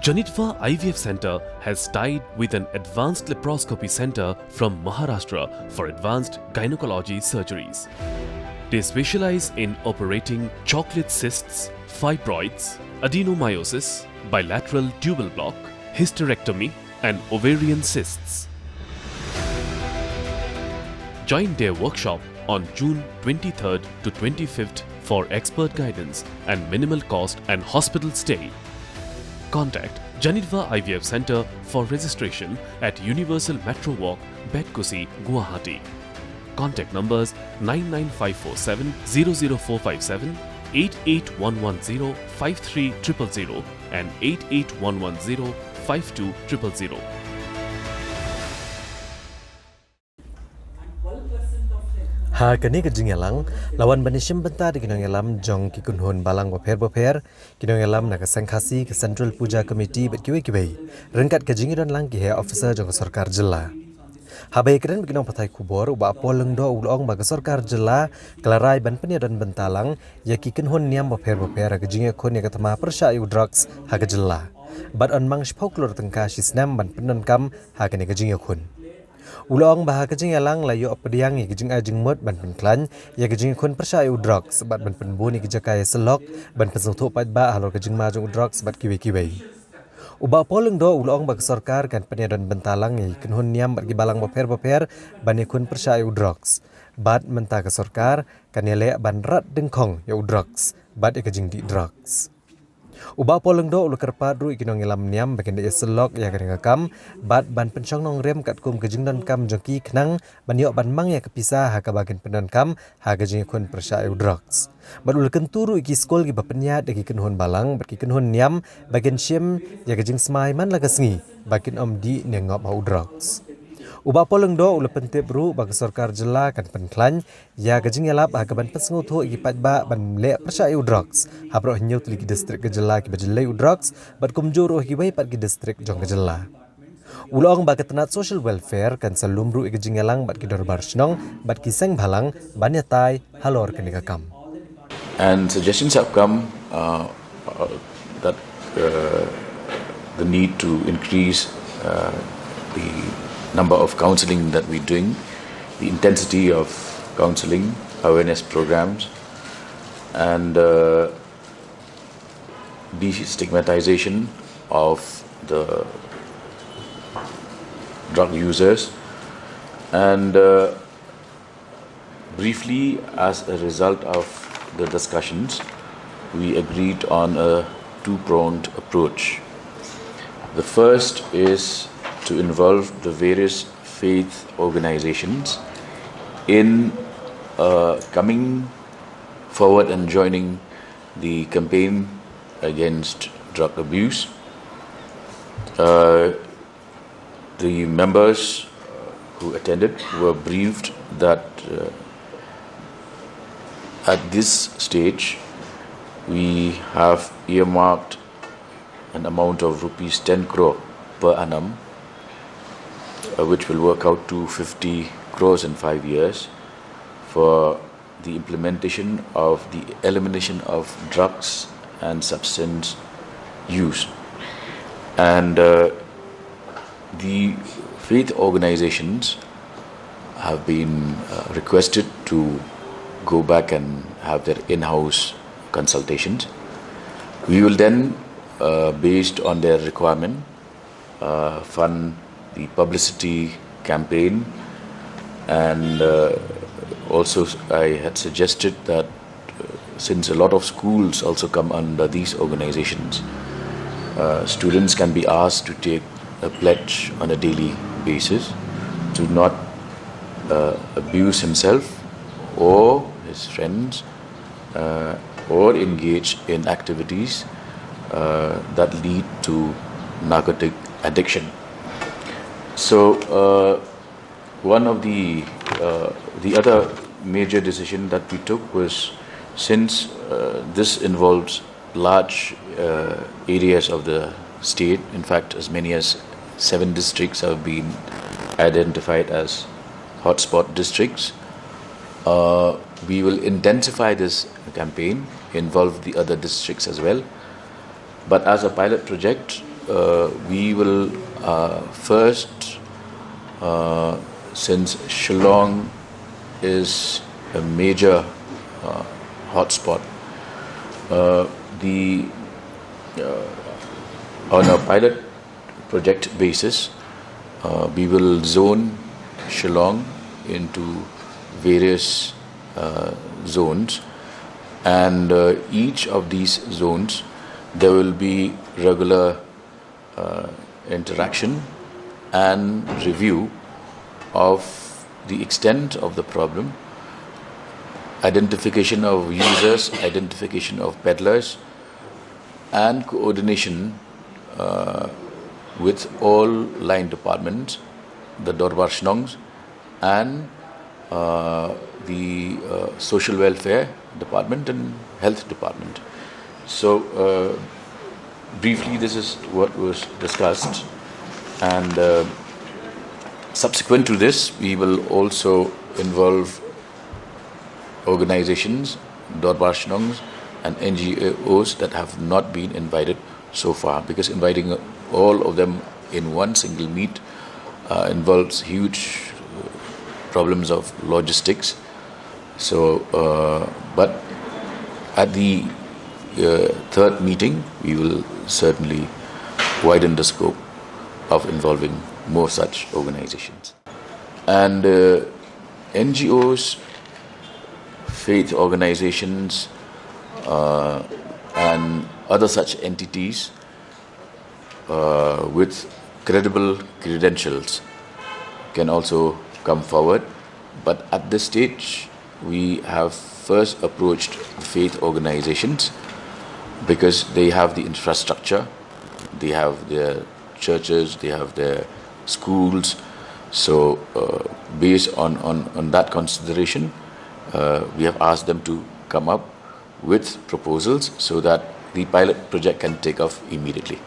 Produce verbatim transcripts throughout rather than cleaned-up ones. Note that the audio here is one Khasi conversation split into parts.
Janitva I V F Center has tied with an advanced laparoscopy center from Maharashtra for advanced gynecology surgeries. They specialize in operating chocolate cysts, fibroids, adenomyosis, bilateral tubal block, hysterectomy, and ovarian cysts. Join their workshop on June twenty-third to twenty-fifth for expert guidance and minimal cost and hospital stay. Contact Janitva I V F Center for registration at Universal Metro Walk, Betkusi, Guwahati. Contact numbers nine nine five four seven zero zero four five seven, eight eight one one zero five three triple zero, and eight eight one one zero five two triple zero. Ha kane ka jingïalang, la wan ban ïashim bynta da ki nongïalam jong ki kynhun balang bapher bapher, ki nongïalam na ka Seng Khasi ka Central Puja Committee bad kiwei kiwei, ryngkat ka jingïadon lang ki heh officer jong ka sorkar jylla. Haba ïakren bad ki nongpathai khubor, u Bah Paul Lyngdoh u la ong ba ka sorkar jylla ka la rai ban pynïadon bynta lang ïa ki kynhun niam bapher bapher ha ka jingïakhun ïa ka thma pyrshah ïa u drugs ha ka jylla. Bad yn mang shiphew klur tyngka shi snem ban pyndonkam ha kane ka jingïakhun. U la ong ba ha ka jingïalang la ïoh pdiang ïa ka jingai jingmut ban pynkhlaiñ ïa ka jingïakhun pyrshah ïa u drugs bad ban pynbun ïa ka jaka ïasyllok ban pynsngewthuh paidbah halor ka jingma jong u drugs bad kiwei kiwei. U Bah Paul Lyngdoh u la ong ba ka sorkar kan pynïadon bynta lang ïa ki kynhun niam bad ki balang bapher bapher ban ïakhun pyrshah ïa u drugs. Bad mynta ka sorkar kan ïaleh ban rat dyngkhong ïa u drugs bad ïa ka jingdih drugs. U Bah Paul Lyngdoh u la kyrpad ruh ïa ki nongïalam niam ba kin da ïasyllok ïa kane ka kam bad ban pynshong nongrim katkum ka jingdonkam jong ki khnang ban ïoh ban mang ïa ka pisa ha kaba kin pyndonkam ha ka jingïakhun pyrshah ïa u drugs. Bad u la kyntu ruh ïa ki skul kiba pynïaid da ki kynhun balang bad ki kynhun niam ba kin shim ïa ka jingsmai man la ka sngi ba kin ym dih ne ngop ha u drugs. U Bah Paul Lyngdoh u la pyntip ruh ba ka sorkar jylla kan pynkhlaiñ ïa ka jingïalap ha kaban pynsngewthuh ïa ki paidbah ban leh pyrshah ïa u drugs ha baroh hynñiew tylli ki distrik ka jylla kiba jyllei u drugs bad kumjuh ruh ha kiwei pat ki distrik jong ka jylla. U la ong ba ka tnat social welfare kan sa lum ruh ïa ka jingïalang bad ki dorbar shnong bad ki seng bhalang ban ïatai halor kane ka kam. And suggestions have come, uh, uh, that, uh, the need to increase, uh, the number of counseling that we're doing, the intensity of counseling, awareness programs, and, uh, destigmatization of the drug users, and, uh, briefly, as a result of the discussions, we agreed on a two-pronged approach. The first is to involve the various faith organizations in, uh, coming forward and joining the campaign against drug abuse. Uh, the members, uh, who attended were briefed that, uh, at this stage, we have earmarked an amount of rupees ten crore per annum, uh, which will work out to fifty crores in five years for the implementation of the elimination of drugs and substance use. And, uh, the faith organizations have been, uh, requested to go back and have their in-house consultations. We will then, uh, based on their requirement, uh, fund the publicity campaign, and, uh, also I had suggested that, uh, since a lot of schools also come under these organizations, uh, students can be asked to take a pledge on a daily basis to not, uh, abuse himself or his friends, uh, or engage in activities, uh, that lead to narcotic addiction. So, uh, one of the, uh, the other major decision that we took was, since, uh, this involves large, uh, areas of the state, in fact, as many as seven districts have been identified as hotspot districts. Uh, we will intensify this campaign, involve the other districts as well. But as a pilot project, Uh, we will uh, first, uh, since Shillong is a major uh, hotspot, uh, the uh, on a pilot project basis, uh, we will zone Shillong into various uh, zones, and uh, each of these zones there will be regular uh, interaction and review of the extent of the problem, identification of users, identification of peddlers, and coordination uh, with all line departments, the Dorbar Shnongs, and uh, the uh, social welfare department and health department. So, uh, briefly, this is what was discussed, and uh, subsequent to this, we will also involve organizations, Dorbar Shnongs, and N G Os that have not been invited so far, because inviting all of them in one single meet uh, involves huge problems of logistics. So, uh, but at the uh, third meeting, we will certainly widen the scope of involving more such organizations. And uh, N G Os, faith organizations, uh, and other such entities uh, with credible credentials can also come forward. But at this stage, we have first approached the faith organizations because they have the infrastructure, they have their churches, they have their schools. So, uh, based on, on, on that consideration, uh, we have asked them to come up with proposals so that the pilot project can take off immediately.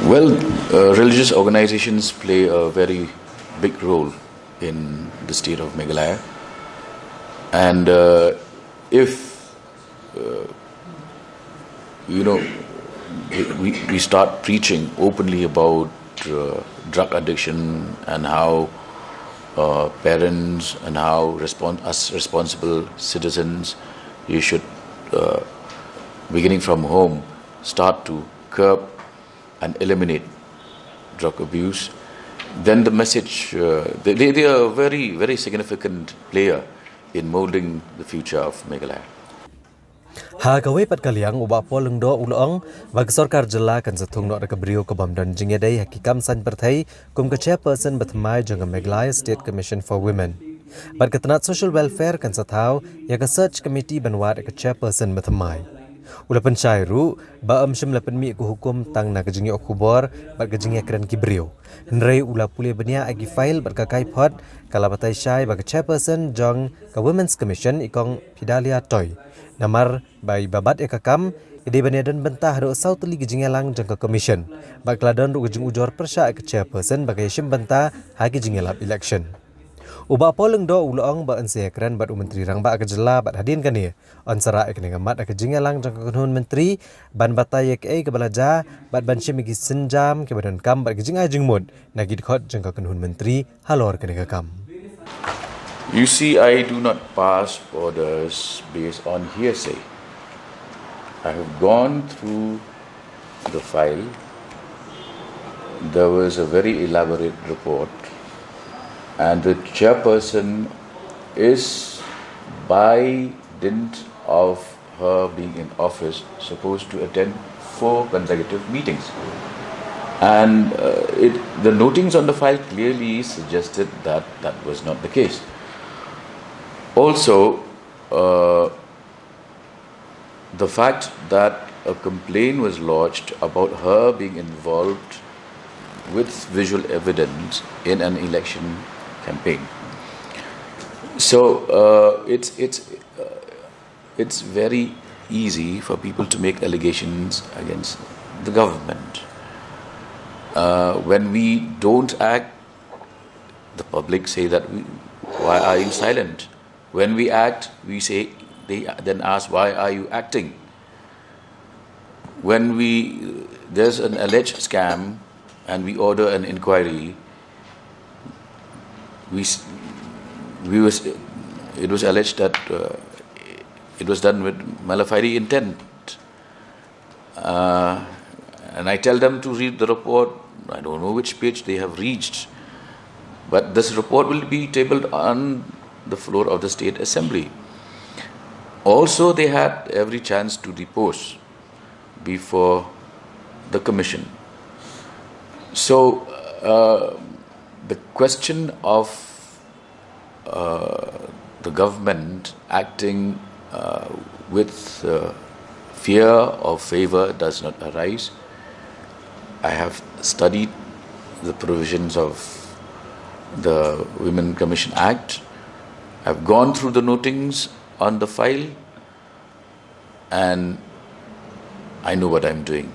Well, uh, religious organizations play a very big role in the state of Meghalaya, and uh, if uh, you know, we, we start preaching openly about uh, drug addiction and how uh, parents and how respons- as responsible citizens, you should, uh, beginning from home, start to curb and eliminate drug abuse. Then the message, uh, they, they, they are a very, very significant player in molding the future of Meghalaya. Ha kawei pat ka liang, u Bah Paul Lyngdoh u la ong ba ka sorkar jylla kan sa thung noh da ka briew ka bym don jingïadei ha ki kam saiñ pyrthei kum ka chairperson ba thymmai jong ka Meghalaya State Commission for Women. Bad ka tnat Social Welfare kan sa thaw ïa ka search committee ban wad ïa ka chairperson ba thymmai. U la pynshai ruh ba ym shym la pynmih ka hukum tang na ka jingïoh khubor bad ka jingïakren ki briew. Hynrei u la pule bniah ïa ki file bad ka kaiphod ka la batai shai ba ka chairperson jong ka Women's Commission, i Kong Fidelia Toi. Namar ba i ba bat ïa ka kam, i dei ban ïadon bynta haduh saw tylli ki jingïalang jong ka commission. Bad ka la don ruh ka jingujor pyrshah ïa ka chairperson ba ka ïashim bynta ha ki jingïalap election. U Bah Paul Lyngdoh u la ong ba yn sa ïakren bad u Myntri Rangbah ka jylla bad hadien kane yn sa rah ïa kane ka mat ha ka jingïalang jong ka kynhun myntri ban batai ïa kaei kaba la jia bad ban shim ïa ki sienjam kiba donkam bad ki jingai jingmut na ki dkhot jong ka kynhun myntri halor kane ka kam. You see, I do not pass orders based on hearsay. I have gone through the file. There was a very elaborate report, and the chairperson is, by dint of her being in office, supposed to attend four consecutive meetings. And uh, it, the notings on the file clearly suggested that that was not the case. Also, uh, the fact that a complaint was lodged about her being involved with visual evidence in an election campaign. So uh, it's it's uh, it's very easy for people to make allegations against the government. Uh, when we don't act, the public say that we, why are you silent? When we act, we say, they then ask, why are you acting? When we, there's an alleged scam and we order an inquiry, we, s- we was, it was alleged that uh, it was done with mala fide intent. Uh, and I tell them to read the report. I don't know which page they have reached, but this report will be tabled on the floor of the State Assembly. Also, they had every chance to depose before the commission. So, uh, the question of uh, the government acting uh, with uh, fear or favor does not arise. I have studied the provisions of the Women Commission Act. I've gone through the notings on the file, and I know what I'm doing.